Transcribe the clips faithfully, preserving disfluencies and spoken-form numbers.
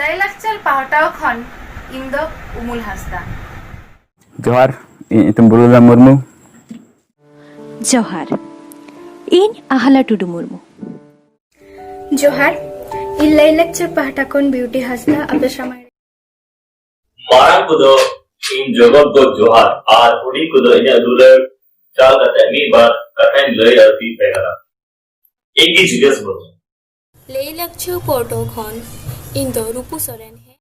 ᱞᱟᱭᱼᱞᱟᱠᱪᱟᱨ ᱯᱟᱦᱴᱟ ᱠᱷᱚᱱ ᱤᱧ ᱫᱚ ᱩᱢᱩᱞ ᱦᱟᱸᱥᱫᱟ᱾ ᱡᱚᱦᱟᱨ, ᱤᱧ ᱧᱩᱛᱩᱢ ᱵᱩᱨᱩᱞᱟᱞ ᱢᱩᱨᱢᱩ᱾ ᱡᱚᱦᱟᱨ, ᱤᱧ ᱟᱦᱞᱟ ᱴᱩᱰᱩ ᱢᱩᱨᱢᱩ᱾ ᱡᱚᱦᱟᱨ, ᱤᱧ ᱞᱟᱭᱼᱞᱟᱠᱪᱟᱨ ᱯᱟᱦᱴᱟ ᱠᱷᱚᱱ ᱵᱤᱭᱩᱴᱤ ᱦᱟᱸᱥᱫᱟ ᱟᱯᱮ ᱥᱟᱢᱟᱝ ᱨᱮ᱾ ᱢᱟᱨᱟᱝ ᱠᱚᱫᱚ ᱤᱧ ᱡᱚᱜᱚᱛ ᱫᱚ ᱡᱚᱦᱟᱨ ᱟᱨ ᱦᱩᱰᱤᱧ ᱠᱚᱫᱚ ᱤᱧᱟᱹᱜ ᱫᱩᱞᱟᱹᱲ ᱪᱟᱞ ᱠᱟᱛᱮ ᱢᱤᱫ ᱵᱟᱨ ᱠᱟᱛᱷᱟᱧ ᱞᱟᱹᱭ ᱟᱹᱲᱛᱤ ᱯᱮ ᱠᱟᱱᱟ᱾ ᱤᱧ ᱜᱮ ᱡᱤᱛᱮᱥ ᱢᱩᱨᱢᱩ᱾ ᱞᱟᱹᱭ ᱞᱟᱠᱪᱷᱩ ᱯᱚᱴᱚ ᱠᱷᱚᱱ ᱤᱧ ᱫᱚ ᱨᱩᱯᱩ ᱥᱚᱨᱮᱱ ᱦᱮ᱾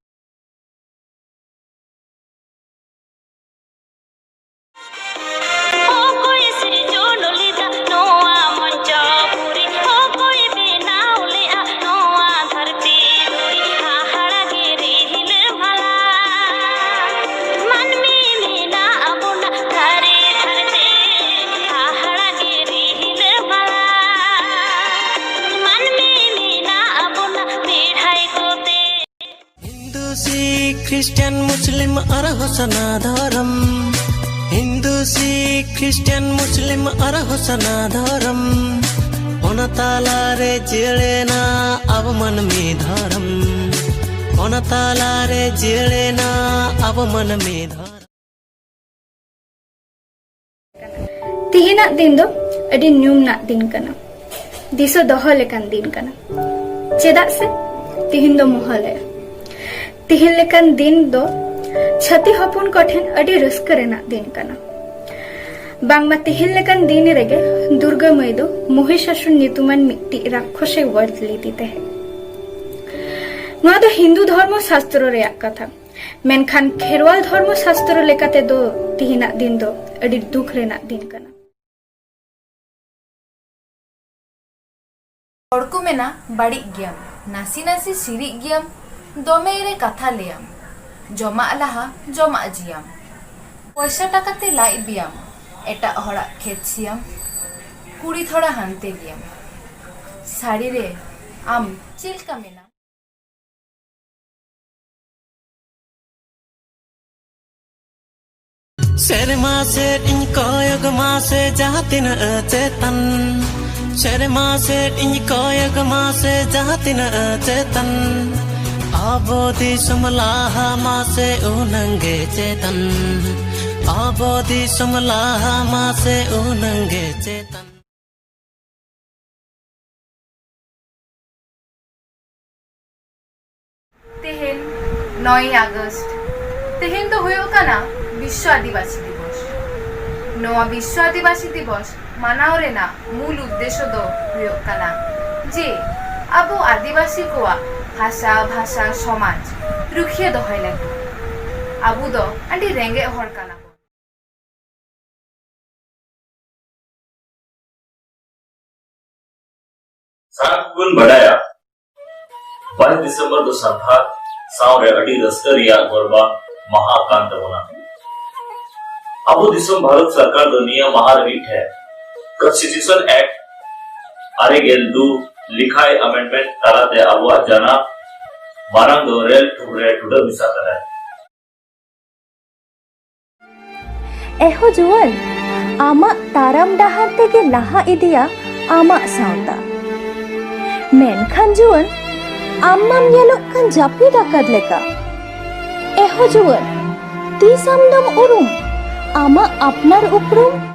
ᱚᱠᱚᱭ ᱥᱤᱨᱡᱚᱱ ᱞᱮᱫᱟ ᱱᱚᱣᱟ ᱢᱚᱧᱪᱚᱯᱩᱨᱤ? ᱚᱠᱚᱭ ᱵᱮᱱᱟᱣ ᱞᱮᱫᱟ ᱱᱚᱣᱟ ᱫᱷᱟᱹᱨᱛᱤ ᱫᱷᱩᱲᱤ? ᱦᱟᱦᱟᱲᱟ ᱜᱮ ᱨᱤᱞᱟᱹᱢᱟᱞᱟ᱾ ᱢᱟᱹᱱᱢᱤ ᱢᱮᱱᱟᱜ ᱵᱚᱱᱟ ᱫᱷᱟᱨᱮ ᱫᱷᱟᱨᱮᱛᱮ, ᱦᱟᱦᱟᱲᱟ ᱜᱮ ᱨᱤᱞᱟᱹᱢᱟᱞᱟ᱾ ᱢᱟᱹᱱᱢᱤ ᱢᱮᱱᱟᱜ ᱵᱚᱱᱟ ᱵᱮᱲᱦᱟᱭ ᱠᱚᱛᱮ᱾ ᱦᱤᱱᱫᱩ, ᱥᱤᱠᱷ, ᱠᱷᱨᱤᱥᱴᱟᱱ, ᱢᱩᱥᱞᱤᱢ ᱟᱨᱦᱚᱸ ᱥᱟᱱᱟ ᱫᱷᱚᱨᱚᱢ᱾ ᱦᱤᱱᱫᱩ, ᱥᱤᱠᱷ, ᱠᱷᱨᱤᱥᱴᱟᱱ, ᱢᱩᱥᱞᱤᱢ ᱟᱨᱦᱚᱸ ᱥᱟᱱᱟ ᱫᱷᱚᱨᱚᱢ᱾ ᱚᱱᱟ ᱛᱟᱞᱟᱨᱮ ᱡᱤᱭᱟᱹᱲᱮᱱᱟ ᱟᱵᱚ ᱢᱟᱹᱱᱢᱤ ᱫᱷᱚᱨᱚᱢ᱾ ᱚᱱᱟ ᱛᱟᱞᱟᱨᱮ ᱡᱤᱭᱟᱹᱲᱮᱱᱟ ᱟᱵᱚ ᱢᱟᱹᱱᱢᱤ ᱫᱷᱚᱨᱚᱢ᱾ ᱛᱤᱦᱤᱧᱟᱜ ᱫᱤᱱ ᱫᱚ ᱟᱹᱰᱤ ᱧᱩᱢ ᱨᱮᱱᱟᱜ ᱫᱤᱱ ᱠᱟᱱᱟ, ᱫᱤᱥᱟᱹ ᱫᱚᱦᱚ ᱞᱮᱠᱟᱱ ᱫᱤᱱ ᱠᱟᱱᱟ᱾ ᱪᱮᱫᱟᱜ ᱥᱮ ᱛᱤᱦᱤᱧ ᱫᱚ ᱢᱚᱦᱟᱞᱚᱭᱟ᱾ ᱛᱤᱦᱤᱧ ᱞᱮᱠᱟᱱ ᱫᱤᱱ ᱫᱚ ᱪᱷᱟᱹᱛᱤ ᱦᱚᱯᱚᱱ ᱠᱚ ᱴᱷᱮᱱ ᱟᱹᱰᱤ ᱨᱟᱹᱥᱠᱟᱹ ᱨᱮᱱᱟᱜ ᱫᱤᱱ ᱠᱟᱱᱟ᱾ ᱵᱟᱝᱢᱟ ᱛᱤᱦᱤᱧ ᱞᱮᱠᱟᱱ ᱫᱤᱱ ᱨᱮᱜᱮ ᱫᱩᱨᱜᱟᱹ ᱢᱟᱹᱭ ᱫᱚ ᱢᱚᱦᱤᱥᱟᱥᱩᱨ ᱧᱩᱛᱩᱢᱟᱱ ᱢᱤᱫᱴᱤᱡ ᱨᱟᱠᱠᱷᱚᱥᱮ ᱵᱚᱫ ᱞᱮᱫᱮ ᱛᱟᱦᱮᱸᱫ᱾ ᱱᱚᱣᱟ ᱫᱚ ᱦᱤᱱᱫᱩ ᱫᱷᱚᱨᱢᱚ ᱥᱟᱥᱛᱨᱚ ᱨᱮᱭᱟᱜ ᱠᱟᱛᱷᱟ᱾ ᱢᱮᱱᱠᱷᱟᱱ ᱠᱷᱮᱨᱣᱟᱞ ᱫᱷᱚᱨᱢᱚ ᱥᱟᱥᱛᱨᱚ ᱞᱮᱠᱟᱛᱮ ᱫᱚ ᱛᱤᱦᱤᱧᱟᱜ ᱫᱤᱱ ᱫᱚ ᱟᱹᱰᱤ ᱫᱩᱠ ᱨᱮᱱᱟᱜ ᱫᱤᱱ ᱠᱟᱱᱟ᱾ ᱦᱚᱲ ᱠᱚ ᱢᱮᱱᱟ, ᱵᱟᱹᱲᱤᱡ ᱜᱮᱭᱟᱢ, ᱱᱟᱥᱮ ᱱᱟᱥᱮ ᱥᱤᱨᱤᱡ ᱜᱮᱭᱟᱢ, ᱫᱚᱢᱮ ᱨᱮ ᱠᱟᱛᱷᱟ ᱞᱟᱹᱭᱟᱢ, ᱡᱚᱢᱟᱜ ᱞᱟᱦᱟ ᱡᱚᱢᱟᱜ ᱡᱤᱭᱟᱢ, ᱯᱚᱭᱥᱟ ᱴᱟᱠᱟ ᱛᱮ ᱞᱟᱡ ᱵᱤᱭᱟᱢ, ᱮᱴᱟᱜ ᱦᱚᱲᱟᱜ ᱠᱷᱮᱛ ᱥᱤᱭᱟᱢ, ᱠᱩᱲᱤ ᱛᱷᱚᱲᱟ ᱦᱟᱱᱛᱮ ᱜᱮᱭᱟᱢ᱾ ᱥᱟᱹᱨᱤ ᱨᱮ ᱟᱢ ᱪᱮᱫ ᱞᱮᱠᱟ ᱢᱮᱱᱟᱢ? ᱥᱮᱨᱢᱟ ᱥᱮᱫ ᱤᱧ ᱠᱚᱭᱚᱜ ᱢᱟᱥᱮ ᱡᱟᱦᱟᱸ ᱛᱤᱱᱟᱹᱜ ᱪᱮᱛᱟᱱ᱾ ᱥᱮᱨᱢᱟ ᱥᱮᱫ ᱤᱧ ᱠᱚᱭᱚᱜ ᱢᱟᱥᱮ ᱡᱟᱦᱟᱸ ᱛᱤᱱᱟᱹᱜ ᱪᱮᱛᱟᱱ᱾ ᱟᱵᱚ ᱫᱤᱥᱚᱢ ᱞᱟᱦᱟ ᱢᱟᱥᱮ ᱩᱱᱟᱹᱝ ᱜᱮ ᱪᱮᱛᱟᱱ, ᱟᱵᱚ ᱫᱤᱥᱚᱢ ᱞᱟᱦᱟ ᱢᱟᱥᱮ ᱩᱱᱟᱹᱝ ᱜᱮ ᱪᱮᱛᱟᱱ᱾ ᱛᱮᱦᱮᱧ ᱱᱚᱭ ᱟᱜᱚᱥᱴ, ᱛᱮᱦᱮᱧ ᱫᱚ ᱦᱩᱭᱩᱜ ᱠᱟᱱᱟ ᱵᱤᱥᱥᱚ ᱟᱹᱫᱤᱵᱟᱹᱥᱤ ᱫᱤᱵᱚᱥ᱾ ᱱᱚᱣᱟ ᱵᱤᱥᱥᱚ ᱟᱹᱫᱤᱵᱟᱹᱥᱤ ᱫᱤᱵᱚᱥ ᱢᱟᱱᱟᱣ ᱨᱮᱱᱟᱜ ᱢᱩᱞ ᱩᱫᱽᱫᱮᱥᱚ ᱫᱚ ᱦᱩᱭᱩᱜ ᱠᱟᱱᱟ ᱡᱮ ᱟᱵᱚ ᱟᱹᱫᱤᱵᱟᱹᱥᱤ ᱠᱚᱣᱟᱜ ᱵᱷᱟᱥᱟ, ᱵᱷᱟᱥᱟ, ᱥᱚᱢᱟᱡᱽ ᱨᱩᱠᱷᱤᱭᱟᱹ ᱫᱚᱦᱚᱭ ᱞᱟᱹᱜᱤᱫ᱾ ᱟᱵᱚ ᱫᱚ ᱟᱹᱰᱤ ᱨᱮᱸᱜᱮᱡ ᱦᱚᱲ ᱠᱟᱱᱟ ᱵᱚᱱ᱾ ᱥᱟᱱᱟᱢ ᱠᱚᱵᱚᱱ ᱵᱟᱰᱟᱭᱟ, ᱵᱟᱭᱤᱥ ᱰᱤᱥᱮᱢᱵᱚᱨ ᱫᱚ ᱥᱟᱱᱛᱟᱲ ᱥᱟᱶᱨᱮ ᱟᱹᱰᱤ ᱨᱟᱹᱥᱠᱟᱹ ᱨᱮᱭᱟᱜ ᱜᱚᱨᱵᱟ ᱢᱟᱦᱟ ᱠᱟᱱ ᱛᱟᱵᱚᱱᱟ᱾ ᱟᱵᱚ ᱫᱤᱥᱚᱢ ᱵᱷᱟᱨᱚᱛ ᱥᱚᱨᱠᱟᱨ ᱫᱚ ᱱᱤᱭᱟᱹ ᱢᱟᱦᱟ ᱨᱮ ᱢᱤᱫᱴᱷᱮᱱ Constitution Act ᱟᱨᱮ ᱜᱮᱞ ᱫᱩ ᱞᱮᱠᱷᱟᱭ amendment ᱛᱟᱞᱟᱛᱮ ᱟᱵᱚᱣᱟᱜ ᱡᱟᱱᱟᱢ ᱢᱟᱨᱟᱝ ᱫᱚ ᱨᱮᱞ ᱴᱷᱩᱠ ᱨᱮ ᱴᱩᱰᱟᱹᱜ ᱢᱮᱥᱟ ᱠᱟᱫᱟᱭ᱾ ᱮᱦᱳ ᱡᱩᱣᱟᱹᱱ, ᱟᱢᱟᱜ ᱛᱟᱲᱟᱢ ᱰᱟᱦᱟᱨ ᱛᱮᱜᱮ ᱞᱟᱦᱟ ᱤᱫᱤᱭᱟ ᱟᱢᱟᱜ ᱥᱟᱶᱛᱟ᱾ ᱢᱮᱱᱠᱷᱟᱱ ᱡᱩᱣᱟᱹᱱ, ᱟᱢ ᱢᱟᱢ ᱧᱮᱞᱚᱜ ᱠᱟᱱ ᱡᱟᱹᱯᱤᱫ ᱟᱠᱟᱫ ᱞᱮᱠᱟ᱾ ᱮᱦᱳ ᱡᱩᱣᱟᱹᱱ, ᱛᱤᱥ ᱟᱢ ᱫᱚᱢ ᱩᱨᱩᱢ ᱟᱢᱟᱜ ᱟᱯᱱᱟᱨ ᱩᱯᱨᱩᱢ?